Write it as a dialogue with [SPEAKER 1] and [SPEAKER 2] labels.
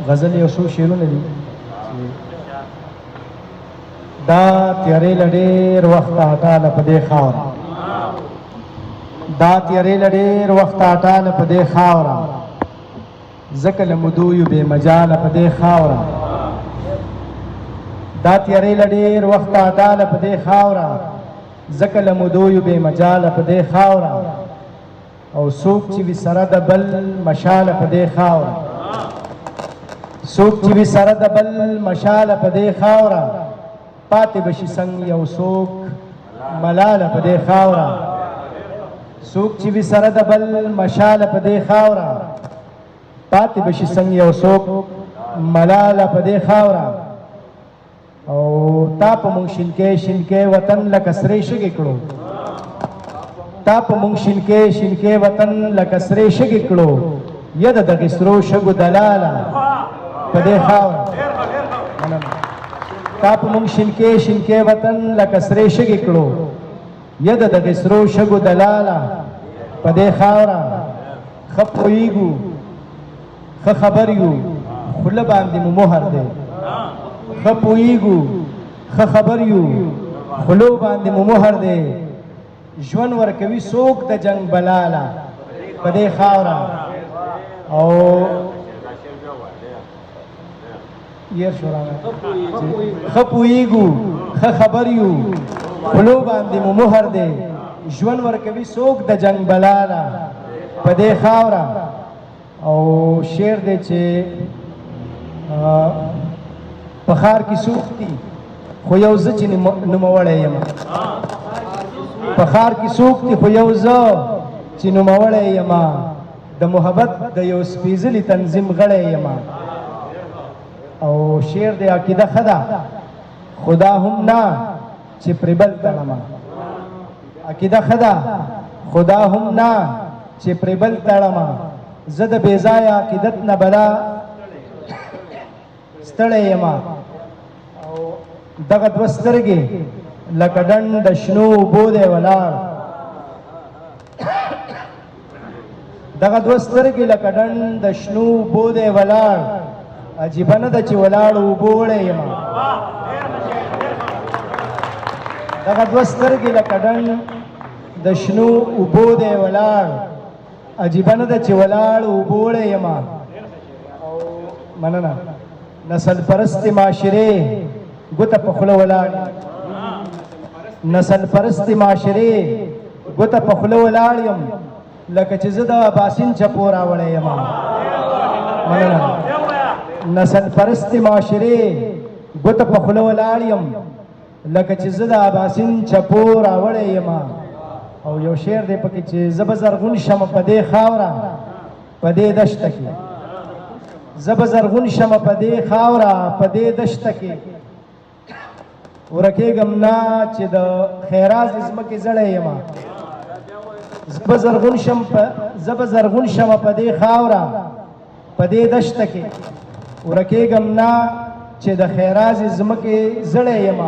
[SPEAKER 1] غزل یو څو شعرونه دي. دا تیارې له ډېر وخته اټاله په دې خاوره، دا تیارې له ډېر وخته اټاله په دې خاوره، ځکه له مودو یو بې مجاله په دې خاوره. دا تیارې له ډېر وخته اټاله په دې خاوره، ځکه له مودو یو بې مجاله په دې خاوره. او څوک چې وي سره د بل مشاله په دې خاوره، څوک چې وي سره د بل مشاله په دې خاوره، پاتې به شي څنګه یو څوک ملاله په دې خاوره. څوک چې وي سره د بل مشاله په دې خاوره، پاتې به شي څنګه یو څوک ملاله په دې خاوره. او تا په مونږ شینکې شینکې وطن لکه سرې شګې کړو، تا په مونږ شینکې شینکې وطن لکه سرې شګې کړو، یا د دغې سرو شګو دلاله په دې خاوره. تا په مونږ شینکې شینکې وطن لکه سرې شګې کړو، یا د دغې سرو شګو دلاله په دې خاوره. ښه پوهېږو ښه خبر یو، خوله باندې مو مهر دی. ښه پوهېږو ښه خبر یو، خولو باندې مو مهر دی. ژوند ورکوي څوک د جنګ بلاله په دې خاوره. او ير شو راغی. ښه پوهېږو ښه خبر یو، خولو باندې مو مهر دی. ژوند ورکوي څوک د جنګ بلاله په دې خاوره. او شعر دی چې په ښار کې څوک دي خو یو زه چې نوموړی یم، په ښار کې څوک دي خو یو زه چې نوموړی یم، د محبت د یو سپېڅلي تنظیم غړی یم. او شعر دی عقیده ښه ده خدا هم نه چې پرې بل تړمه، عقیده ښه ده خدا هم نه چې پرې بل تړمه، زه د بې ځایه عقیدت نه بلا ستړی یم. او دغه دوه سترګې لکه ډنډ د شنو اوبو دی ولاړ، دغه دوه سترګې لکه ډنډ د شنو اوبو دی ولاړ، عجیبه نه ده چې ولاړ اوبو وړی یم. دغه دوه سترګې لکه ډنډ د شنو اوبو دی ولاړ، عجیبه نه ده چې ولاړ اوبو وړی یم. او مننه. نسل پرست معاشرې ګوته په خوله ولاړ، نسل پرست معاشرې ګوته په خوله ولاړ یم، لکه چې زه د اباسین چپو راوړی یم. مننه. نسل پرست معاشرې ګوته په خوله ولاړ یم، لکه چې زه د اباسین چپو راوړی یم. او یو شعر دی پکې چې زه به زرغون شم په دې خاوره په دې دشته کې، زه به زرغون شم په دې خاوره په دې دشته کې، ورکېږم نه چې د خیراز ځمکې زړی یم. زه به زرغون شم په دې خاوره په دې دشته کې، ورکېږم نه چې د خیراز ځمکې زړی یم.